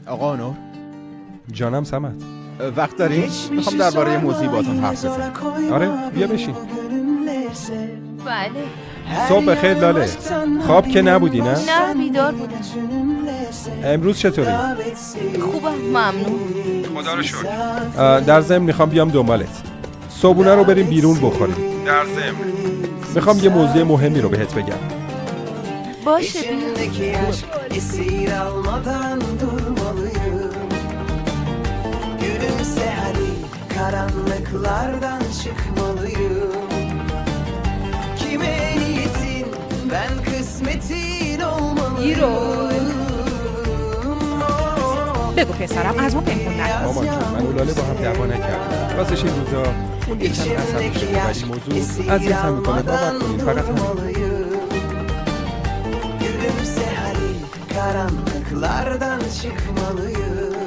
آقا آنور. جانم سمت. وقت داریم؟ میخوام درباره موضوعی باهاتون حرف بزنم. آره، بیا بشین. بله. صبح بخیر لاله. خواب که نبودی، نه؟ نه، بیدار بودم. امروز چطوری؟ خوبم، ممنون. خدا رو شکر. در ضمن میخوام بیام دنبالت، صبونه رو بریم بیرون بخوریم. در ضمن میخوام یه موضوع مهمی رو بهت بگم. باشه، بیا. İçimdeki aşk esir almadan durmalıyım. Gülümse hadi, karanlıklardan çıkmalıyım. Kime niyetin, ben kısmetin olmalıyım. بگو پسرم، از ما پنهون نکن. مامان جون، من و لاله با هم دعوا نکردیم. راستش این روزا اون یکم عصبی شده و این موضوع اذیتم میکنه. باور کنین، فقط همین. Durmalıyım. Gülümse hadi, karanlıklardan çıkmalıyım.